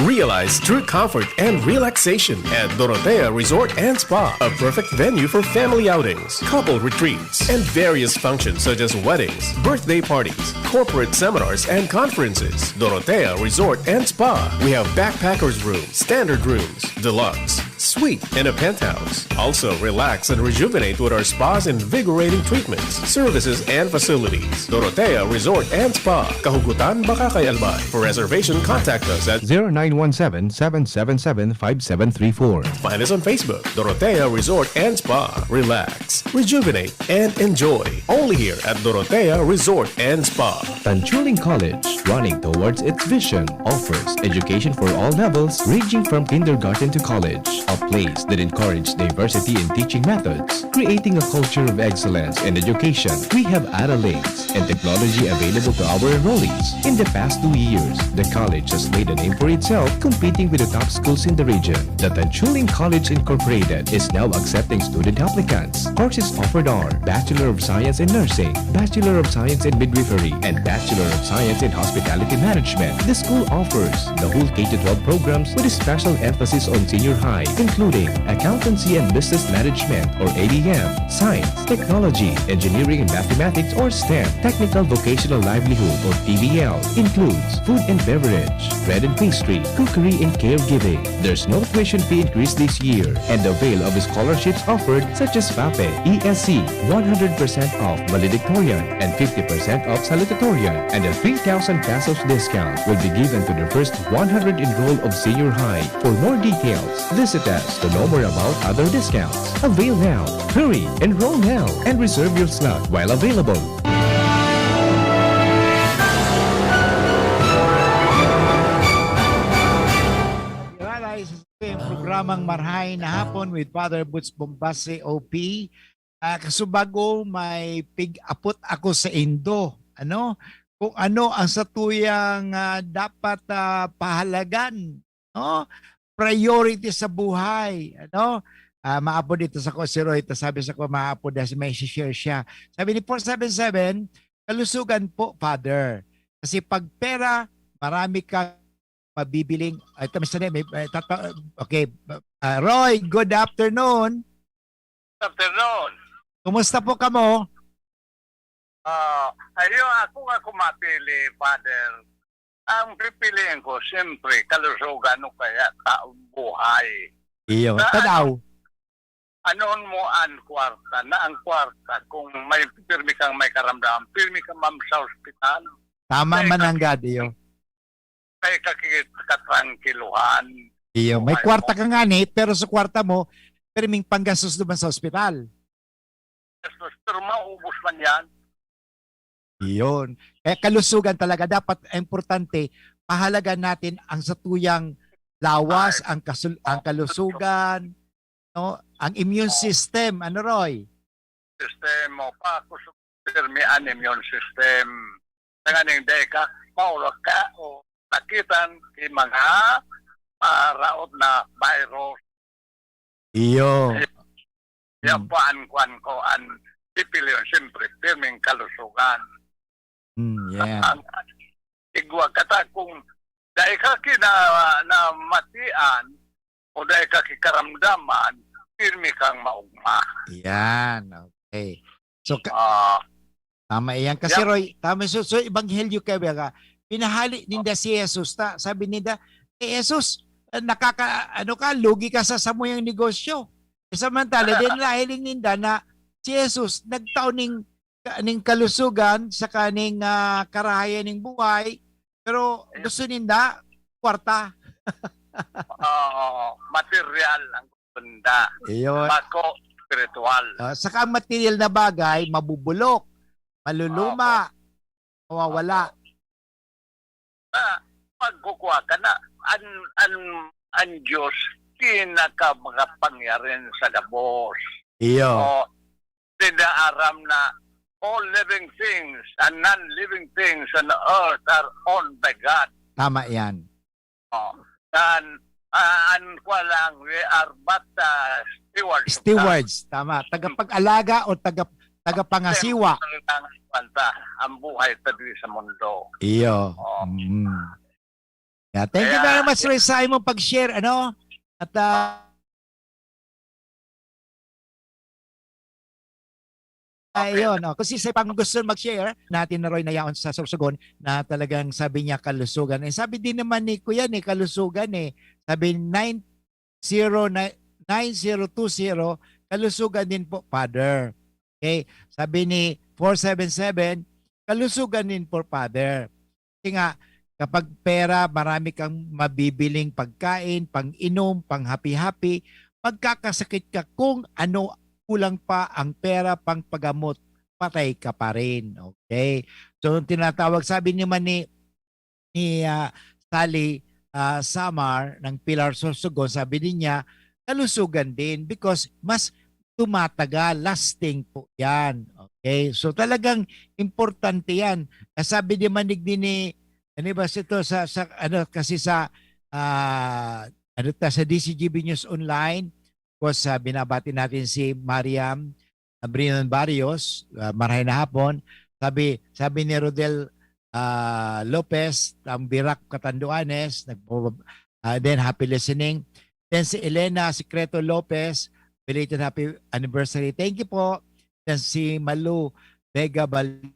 Realize true comfort and relaxation at Dorotea Resort and Spa, a perfect venue for family outings, couple retreats, and various functions such as weddings, birthday parties, corporate seminars, and conferences. Dorotea Resort and Spa. We have backpackers room, standard rooms, deluxe, Suite and a penthouse. Also, relax and rejuvenate with our spa's invigorating treatments, services, and facilities. Dorotea Resort and Spa. Kahugutan, Bacacay, Albay. For reservation, contact us at zero nine one seven, seven seven seven, five seven three four. Find us on Facebook, Dorotea Resort and Spa. Relax, rejuvenate, and enjoy. Only here at Dorotea Resort and Spa. Tanchuling College, running towards its vision, offers education for all levels, ranging from kindergarten to college. A place that encourages diversity in teaching methods, creating a culture of excellence in education. We have Ara links and technology available to our enrollees. In the past two years, the college has made a name for itself, competing with the top schools in the region. The Tanchuling College Incorporated is now accepting student applicants. Courses offered are Bachelor of Science in Nursing, Bachelor of Science in Midwifery, and Bachelor of Science in Hospitality Management. The school offers the whole K to twelve programs with a special emphasis on senior high, including Accountancy and Business Management or A B M, Science, Technology, Engineering and Mathematics or STEM, Technical Vocational Livelihood or T V L, includes food and beverage, bread and pastry, cookery and caregiving. There's no tuition fee increase this year, and avail of scholarships offered such as FAPE, E S C, one hundred percent off valedictorian and fifty percent off salutatorian, and a three thousand pesos discount will be given to the first one hundred enroll of senior high. For more details, visit us to know more about other discounts. Avail now. Hurry, enroll now, and reserve your slot while available. Alright, sa programang Marhay na Hapon with Father Boots Bombase, O P. Ah, kasubago, may pig-apot ako sa indo. Ano? Kung ano ang satuyang, ah, dapat, ah, pahalagan, no? Priority sa buhay, ano? Ah, maapod ito sa ko si Roy, ta sabi sa ko, maapod na may share siya. Sabi ni four seven seven, "Kalusugan po, Father. Kasi pag pera, marami ka mabibiling," ay, tamis na, may, may tata-, okay. Ah, Roy, good afternoon. Afternoon. Kumusta po kamo? Ah, ayo, ako nga kung mapili, Father, ang pipiliin ko, siyempre, kalusugan o kaya taong buhay. Iyo, Sa tadaw. Anon mo an kwarta, na ang kwarta, kung may pirmi kang may karamdaman, pirmi ka, ma'am, sa ospital. Tama May man ang ka- gad, iyo. Kaya kakikita ka trangkiluhan. Iyo, may Okay. kwarta ka nga ni, pero sa kwarta mo, pirming panggastos naman sa ospital. Gastos, pero maubos man yan. Iyon. Kaya kalusugan talaga, dapat importante, pahalagan natin ang satuyang lawas, Ay. ang kasul-, ang kalusugan, no? Ang immune Oo. system, ano, Roy? System mo pa, kus-, pirmi an immune system. Tanganing dai ka, maulak ka, o nakitan, ki mga, ah, raot na virus. Iyo. Yan Mm. po an kwan ko, an pipilion, siyempre, pirming kalusugan. Mm, yan. Ang, igwa kata kung dai ka kina, namatian, o dai ka kikaramdaman, pirmi kang maugma. Yan, okay. So, ka-, Ah. tama iyan. Kasi, Yeah. Roy, tama, so, so, ebanghelyo kaya ka, pinahali ninda si Jesus, ta, sabi ninda, "Eh, Jesus, eh, nakaka-, ano ka, lugi ka sa samuyang negosyo." Eh, samantala, din nahiling ninda na si Jesus nagtao ning, ning kalusugan sa kaning, ah, karahayan ning buhay, pero Yeah. gusto ninda kwarta. Oo, material ang gusto ninda. Iyo. Bako, spiritual. Ah, saka ang material na bagay, mabubulok, maluluma, Opo. mawawala. Opo. Ah, pagkukwa ka na, an, an, an Diyos, pinakamakapangyarihan sa gabos. Iyo. O, tinda aram na all living things and non-living things on earth are owned by God. Tama yan. Oh, an, ah, an kwa lang, we are but, ah, stewards of God. Stewards, tama. Tagapag-alaga o taga-, tagapangasiwa. Ang, ang, ang buhay ta diri sa mundo. Iyo. Oh. Mm. Yeah, thank you Kaya, very much, Roy, sa imong pag-share, ano? At, ah, Okay. Ayun, oh. Kasi sa pang gusto mag-share, natin na Roy na yaon sa Sorsogon na talagang sabi niya kalusugan. Eh, sabi din naman ni Kuya ni kalusugan eh. Sabi nine zero nine, nine zero two zero, kalusugan din po, Father. Okay? Sabi ni four seven seven, kalusugan din po, Father. Kasi nga, kapag pera, marami kang mabibiling pagkain, pang-inom, pang-happy-happy, magkakasakit ka kung ano, kulang pa ang pera pang pagamot, patay ka pa rin. Okay? So, tinatawag, sabi naman ni, ni, ah, Sally, ah, Samar ng Pilar Sorsogon, sabi din niya, kalusugan din because mas tumatagal, lasting po yan. Okay? So, talagang importante yan. Nasabi din manig din ni, ano ba ito, sa, sa, ano, kasi sa, ah, ano ta, sa D C G B News Online, of course, ah, binabati natin si Mariam Abrinon Barrios, ah, marahay na hapon. Sabi, sabi ni Rodel, ah, Lopez, ang Birak Katanduanes, nagpo-, ah, then happy listening. Then si Elena Secreto Lopez, belated happy anniversary. Thank you po. Then si Malu Vega Bal-,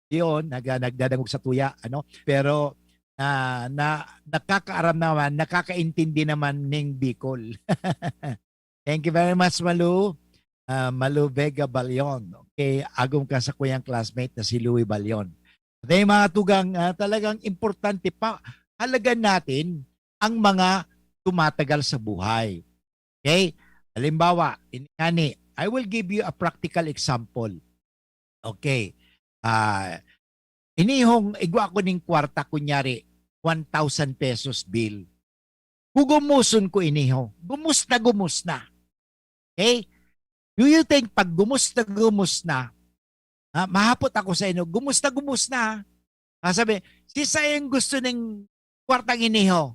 yun, nag-, nagdadangog sa tuya, ano? Pero, ah, na, nakakaaram naman, nakakaintindi naman ning Bicol. Thank you very much, Malu. Ah, Malu Vega Balion. Okay, agom ka sa kuyang classmate na si Louie Balion. At yung mga tugang, ah, talagang importante pa, halagan natin ang mga tumatagal sa buhay. Okay? Halimbawa, ini ngani, I will give you a practical example. Okay. Ah, inihong igwa ko ning kwarta, kunyari, one thousand pesos bill. Gugumuson ko iniho. Gumos na gumos na. Okay? Do you think pag gumos na gumos na, ha, mahapot ako sa inyo, gumos na gumos na, ha? Ah, sabi, "Sisay ang gusto ning kwartang iniho?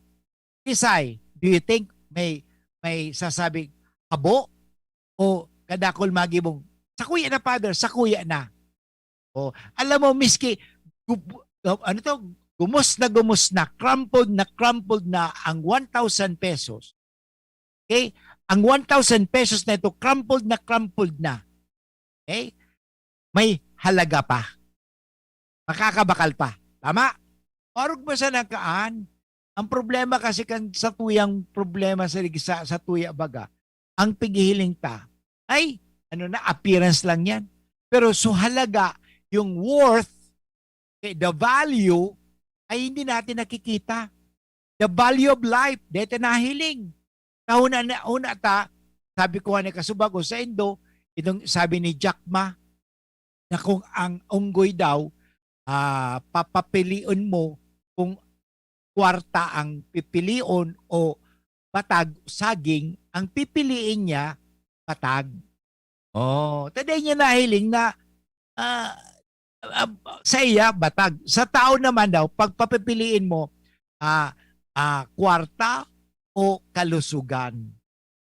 Sisay?" Do you think may, may sasabi, "Abo?" O kadakol magibong, "Sakuya na, Father, sakuya na." O, alam mo, miski gu-, gu-, ano to, gumos na gumos na, crumpled na crumpled na ang one thousand pesos. Okay? Ang one thousand pesos na ito, crumpled na crumpled na. Okay? May halaga pa. Makakabakal pa. Tama? Orog mo sa nakaan. Ang problema kasi kan sa tuyang problema sa, sa, sa tuya baga, ang pighihiling ta, ay, ano na, appearance lang yan. Pero so halaga, yung worth, okay, the value, ay hindi natin nakikita. The value of life, dete nahiling. Kahuna na, una ta, sabi ko nga ni kasubag ko sa Indo, itong sabi ni Jack Ma, na kung ang unggoy daw, ah, papapilion mo kung kwarta ang pipilion o batag, saging, ang pipiliin niya, batag. Oh, ta dai niya nahiling na, ah, ah, sa iya, batag. Sa tao naman daw, pag papipiliin mo, ah, ah, kwarta o kalusugan.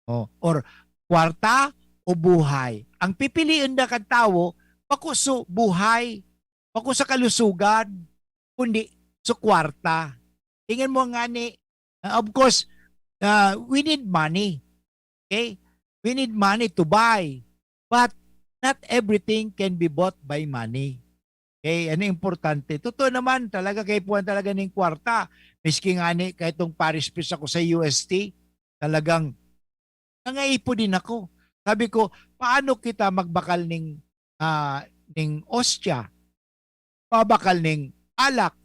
Oh, or kwarta o buhay. Ang pipilion na kan tawo, bako so buhay, bako sa kalusugan, kundi sa kwarta. Tingnan mo nga ni, ah, of course, ah, we need money. Okay? We need money to buy. But not everything can be bought by money. Okay? Ano importante? Totoo naman, talaga kaipuhan talaga ning kwarta. Miski nga ni, kahit tong parish priest ako sa U S T, talagang nangaipon din ako. Sabi ko, "Paano kita magbakal ning, ah, ning ostya? Mabakal ning alak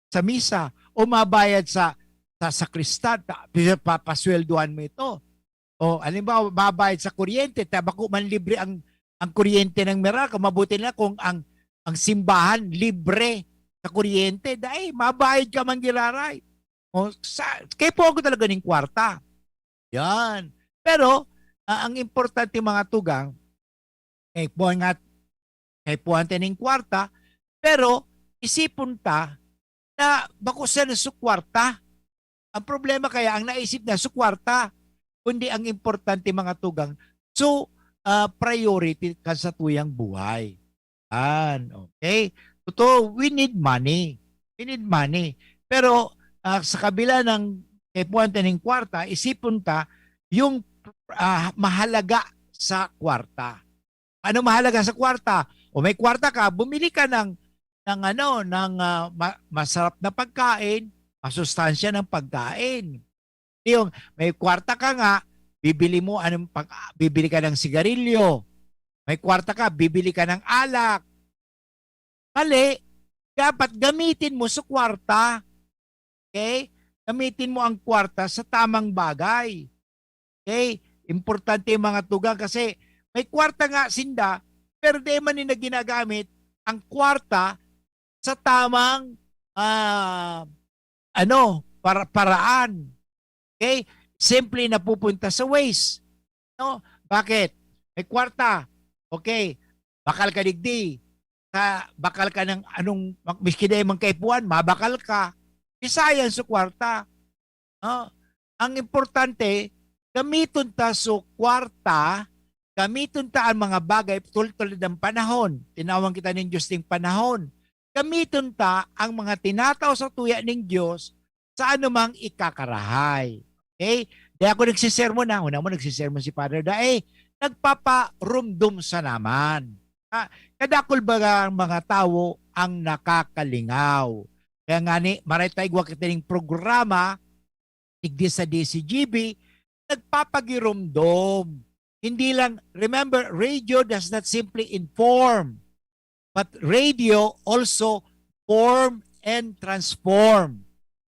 sa misa o mabayad sa, sa sakristan, ta-, pa-, papaswelduhan mo ito." O, halimbawa, mabayad sa kuryente, ta bako man libre ang, ang kuryente ng Meralco, mabuti na kung ang, ang simbahan libre sa kuryente, dai, mabayad ka man giraray. O, sa, kaipuhan ko talaga ning kwarta. Yan. Pero, ah, ang importante, mga tugang, kaipuhan nga, kaipuhan ta ning kwarta, pero isipon ta na bako sana sa kwarta. Ang problema kaya, ang naisip na sa kwarta, kundi ang importante, mga tugang, so, ah, priority kan sa tuyang buhay. Yan, okay? Totoo, we need money. We need money. Pero, ah, sa kabila ng kaipuhan ta ning kwarta, isipon ta yung, ah, mahalaga sa kwarta. Ano mahalaga sa kwarta? O may kwarta ka, bumili ka ng, ng ano, ng, ah, ma-, masarap na pagkain, masustansya ng pagkain. Yung may kwarta ka nga, bibili mo anong pag, bibili ka ng sigarilyo. May kwarta ka, bibili ka ng alak. Mali, dapat gamitin mo sa kwarta. Okay? Gamitin mo ang kwarta sa tamang bagay. Okay? Importante yung mga tugang kasi may kwarta nga sinda, pero di man nila ginagamit ang kwarta sa tamang, ah, ano, para, paraan. Okay? Simple napupunta sa waste. No? Bakit? May kwarta. Okay. Bakal ka digdi. Sa bakal ka ng anong, miski di man kaipuhan, mabakal ka. Isa yan sa kwarta. No? Ang importante, gamiton ta so kwarta, gamiton ta ang mga bagay tultulad ng panahon. Tinawan kita ng Diyos ng panahon. Gamiton ta ang mga tinatao sa tuya ng Diyos sa anumang ikakarahay. Okay? Di ako nagsisermon, ha? Una mo, nagsisermon si Father Dae. Nagpaparumdom sa naman. Ha? Kadakul baga ang mga tawo ang nakakalingaw. Kaya nga ni, maray tayo igwa kita ning programa, digdi sa D C G B, nagpapagiromdom. Hindi lang, remember, radio does not simply inform, but radio also form and transform.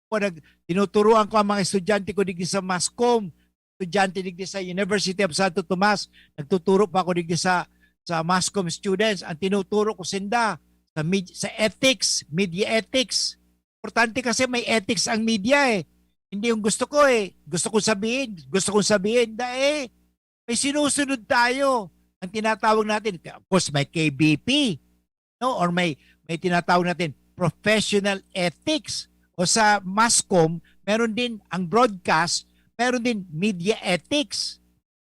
Ako nag, tinuturuan ko ang mga estudyante ko digdi sa MASCOM, estudyante digdi sa University of Santo Tomas, nagtuturo pa ako digdi sa, sa MASCOM students. Ang tinuturo ko sinda sa, med- sa ethics, media ethics. Importante kasi may ethics ang media eh. Hindi yung gusto ko eh. Gusto kong sabihin, gusto kong sabihin, dahil may sinusunod tayo. Ang tinatawag natin, of course, may K B P, no? Or may, may tinatawag natin professional ethics. O sa MASCOM, meron din ang broadcast, meron din media ethics.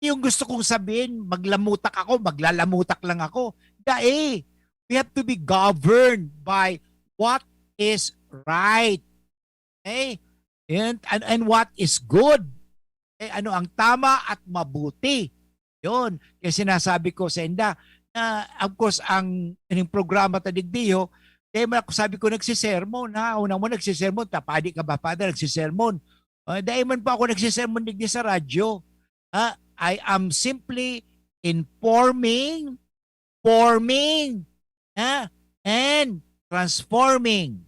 Yung gusto kong sabihin, maglamutak ako, maglalamutak lang ako. Dai, we have to be governed by what is right. Okay? And, and, and what is good. Okay? Ano ang tama at mabuti. Yun. Kaya sinasabi ko sa inda, na, of course, ang, yung programa ta digdi, ho, kaya man ako sabi ko, nagsisermon, ha? Una mo, nagsisermon, tapadi ka ba, Father, nagsisermon? Uh, dahil man po ako nagsisermon digdi sa radyo. Ha? I am simply informing, forming, ha? And transforming.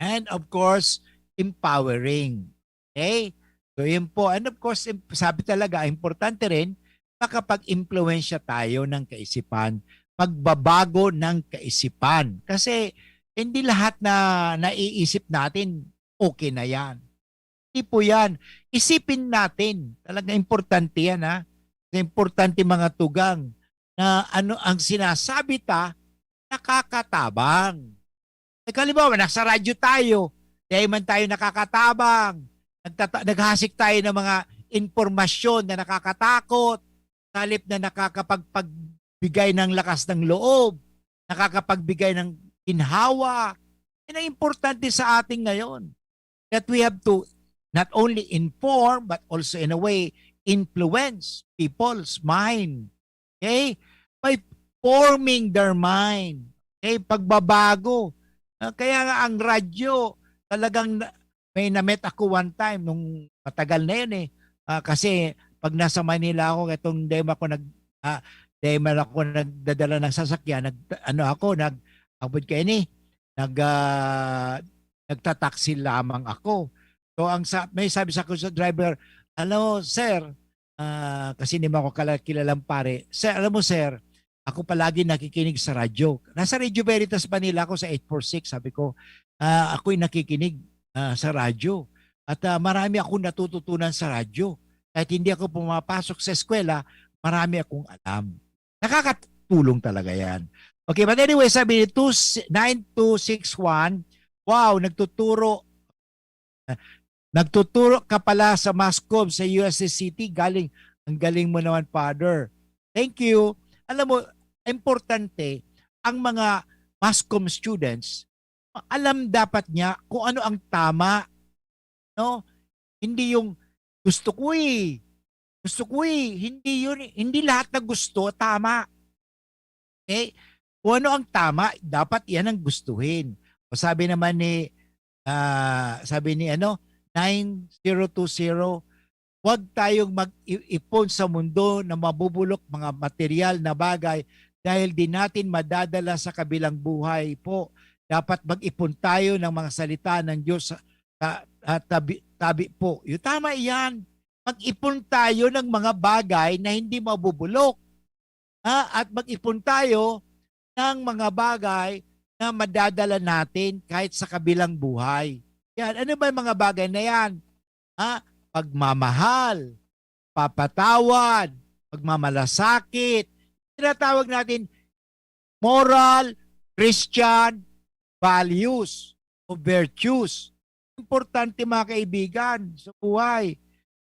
And of course, empowering. Okay? So yun po. And of course, im- sabi talaga, importante rin, makapag-impluwensya tayo ng kaisipan, magbabago ng kaisipan. Kasi hindi lahat na naiisip natin, okay na yan. Hindi po yan. Isipin natin. Talaga importante yan, ha? Importante, mga tugang, na ano ang sinasabi ta, nakakatabang. Like, halimbawa, nasa radyo tayo, dahil man tayo nakakatabang, nagtata- naghasik tayo ng mga impormasyon na nakakatakot, sa halip na nakakapagpagbigay ng lakas ng loob, nakakapagbigay ng ginhawa. Yan ang importante sa atin ngayon. That we have to not only inform, but also in a way, influence people's mind. Okay? By forming their mind. Okay? Pagbabago. Ah, kaya nga ang radyo, talagang na- may na-met ako one time nung matagal na yun eh. Ah, kasi pag nasa Manila ako, itong dema ko nag ah, dema ako nagdadala ng sasakyan, nag ano ako, nag abot kayo ni, nag ah, nagtataksi lamang ako. So ang sa, may sabi sa akin sa driver, "Ano, sir?" Ah, kasi hindi mo ako kala- kilalang pare. "Sir, alam mo, sir, ako palagi nakikinig sa radyo." Nasa Radio Veritas Manila ako sa eight four six, sabi ko, "Ah, ako'y nakikinig ah, sa radyo. At ah, marami akong natututunan sa radyo. Kahit hindi ako pumapasok sa eskwela, marami akong alam." Nakakatulong talaga yan. Okay, but anyway, sabi ni two, nine two six one, wow, nagtuturo, nagtuturo ka pala sa MASCOM sa U S S City. Galing, ang galing mo naman, Father. Thank you. Alam mo, importante, ang mga MASCOM students, alam dapat niya kung ano ang tama, no? Hindi yung, "Gusto ko eh. Gusto ko eh." Hindi yun, hindi lahat na gusto tama. Okay? Kung ano ang tama, dapat yan ang gustuhin. O sabi naman ni, Ah, sabi ni ano, nine zero two zero, "Huwag tayong mag-i-, ipon sa mundo na mabubulok, mga material na bagay, dahil di natin madadala sa kabilang buhay po. Dapat mag-ipon tayo ng mga salita ng Diyos sa, sa, ah, tabi, tabi po." Yung tama iyan. Mag-ipon tayo ng mga bagay na hindi mabubulok. Ha? At mag-ipon tayo ng mga bagay na madadala natin kahit sa kabilang buhay. Yan. Ano ba yung mga bagay na yan? Ha? Pagmamahal, papatawad, pagmamalasakit. Tinatawag natin moral Christian values o virtues. Importante, mga kaibigan, sa buhay.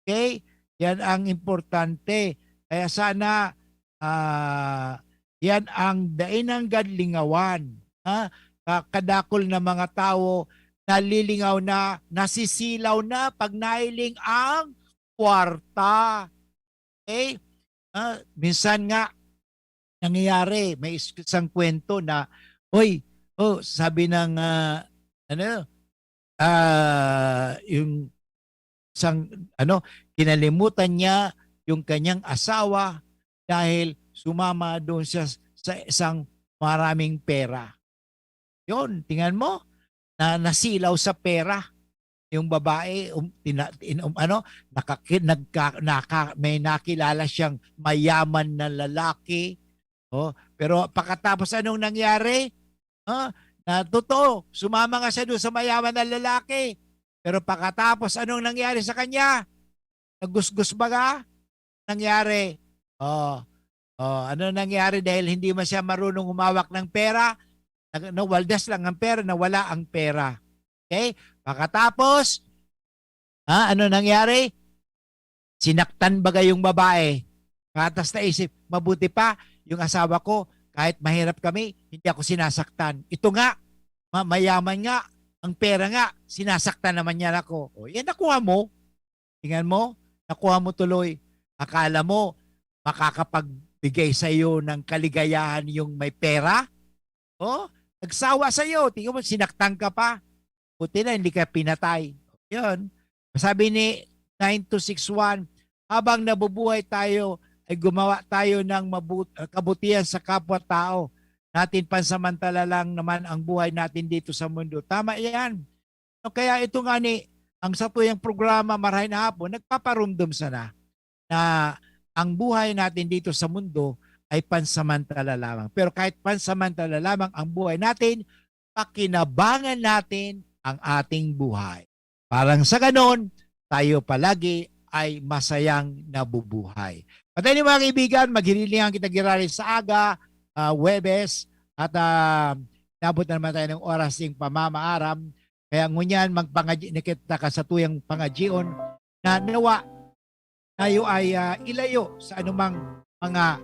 Okay? Yan ang importante. Kaya sana, ah, yan ang dai nanggad lingawan. Ha? Ka-, kadakol na mga tawo nalilingaw na, nasisilaw na pag nahiling ang kwarta. Okay? Ah, minsan nga, nangyayari, may is-, isang kwento na, "Oy, oh," sabi ng, ah, ano, ah, yung isang, ano, kinalimutan niya yung kanyang asawa dahil sumama doon siya sa isang maraming pera. Yun, tingnan mo, na nasilaw sa pera yung babae, um, tina-, in-, um, ano, nakaki-, nagka-, naka-, may nakilala siyang mayaman na lalaki. Oh, pero pagkatapos, anong nangyari? Ha? Na totoo, sumama nga siya doon sa mayaman na lalaki. Pero pagkatapos, anong nangyari sa kanya? Nagusgos baga? Nangyari? Oh. Oh, ano nangyari? Dahil hindi man siya marunong humawak ng pera, nag-, nawaldas lang ang pera, nawala ang pera. Okay? Pagkatapos, ha, ano nangyari? Sinaktan baga yung babae. Katas na isip, "Mabuti pa, yung asawa ko, kahit mahirap kami, hindi ako sinasaktan. Ito nga, ma-, mayaman nga, ang pera nga, sinasaktan naman niya ako." O, yan, nakuha mo. Tingnan mo, nakuha mo tuloy. Akala mo, makakapagbigay sa'yo ng kaligayahan yung may pera? Oh, nagsawa sa'yo. Tingnan mo, sinaktan ka pa. Buti na, hindi ka pinatay. Yun. Sabi ni nine two six one, "Habang nabubuhay tayo, ay gumawa tayo ng mabu-, kabutihan sa kapwa-tao natin, pansamantala lang naman ang buhay natin dito sa mundo." Tama yan. No, kaya ito nga ni, ang satuyang programa, Marahay na Hapon, nagpaparumdom sana na ang buhay natin dito sa mundo ay pansamantala lamang. Pero kahit pansamantala lamang ang buhay natin, pakinabangan natin ang ating buhay. Parang sa ganon, tayo palagi ay masayang nabubuhay. Patay ni mga kaibigan, maghirilingan kita giraray sa aga, ah, Huwebes, at, ah, nabot na naman tayo ng oras ng pamamaaram. Kaya ngunyan, magpangadyi na kita ka sa tuyang pangadyion na nawa tayo ay, ah, ilayo sa anumang mga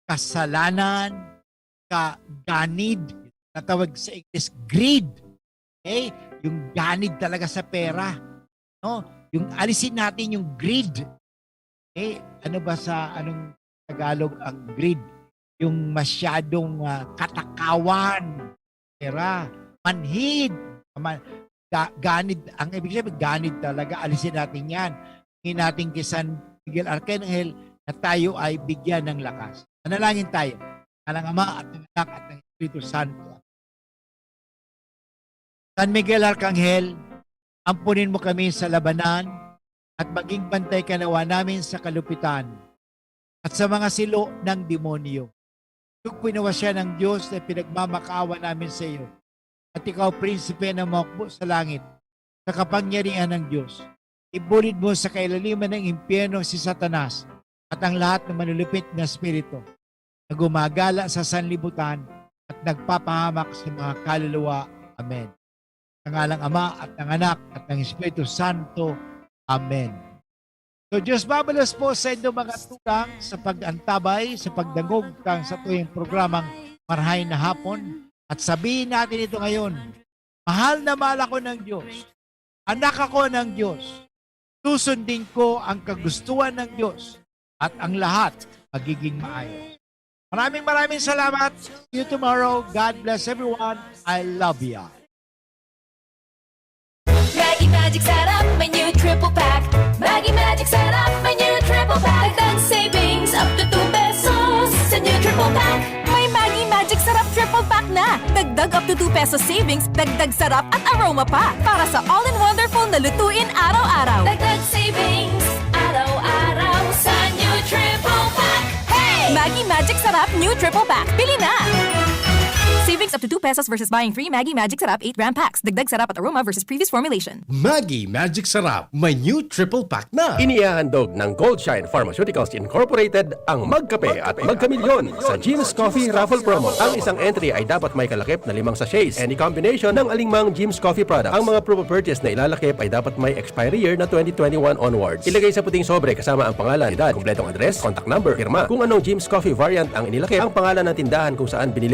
kasalanan, kaganid, natawag sa English, greed. Okay? Yung ganid talaga sa pera. No? Yung alisin natin yung greed. Okay? Ano ba sa, anong Tagalog ang greed? Yung masyadong, ah, katakawan. Pera. Manhid. Ma-, ga-, ganid. Ang ibig sabihin, ganid talaga. Alisin natin yan. Hingin natin kay San Miguel Arcangel na tayo ay bigyan ng lakas. Manalangin tayo. Sa ngalan ng Ama at ng Anak at ng Espiritu Santo. San Miguel Arcangel, ampunin mo kami sa labanan at maging bantay ka nawa namin sa kalupitan at sa mga silo ng demonyo. Tugpin nawa siya ng Diyos na pinagmamakaawa namin sa iyo. At ikaw, Prinsipe ng mga hukbo sa langit, sa kapangyarihan ng Diyos, ibulid mo sa kailaliman ng impyerno si Satanas at ang lahat ng manulupit na espiritu na gumagala sa sanlibutan at nagpapahamak sa mga kaluluwa. Amen. Sa ngalang Ama at ng Anak at ng Espiritu Santo. Amen. So, Diyos mabalos po sa inyong mga tugang sa pag-antabay, sa pagdangog kan satuyang programang Marahay na Hapon. At sabihin natin ito ngayon, "Mahal na mahal ako ng Diyos. Anak ako ng Diyos. Susundin ko ang kagustuhan ng Diyos at ang lahat magiging maayos." Maraming, maraming salamat. See you tomorrow. God bless everyone. I love you. Magic Sarap, may new triple pack. Maggi Magic Sarap, may new triple pack. Dagdag savings up to two pesos sa new triple pack. May Maggi Magic Sarap triple pack na. Dagdag up to two pesos savings, dagdag sarap at aroma pa. Para sa all-in-wonderful na lutuin araw-araw. Dagdag savings araw-araw sa new triple pack. Hey! Maggi Magic Sarap new triple pack. Bili na! Savings up to two pesos versus buying three Maggi Magic Sarap eight gram packs. Dagdag sarap at aroma versus previous formulation. Maggi Magic Sarap, may new triple pack na. Inihahandog ng Goldshine Pharmaceuticals Incorporated ang Magkape at Magkamilyon sa Jim's Coffee Raffle Promo. Ang isang entry ay dapat may kalakip na limang sachets. Any combination ng alingmang Jim's Coffee product. Ang mga proof of purchase na ilalakip ay dapat may expiry year na twenty twenty-one onwards. Ilagay sa puting sobre kasama ang pangalan, edad, kompletong address, contact number, pirma. Kung anong Jim's Coffee variant ang inilakip, ang pangalan ng tindahan kung saan binili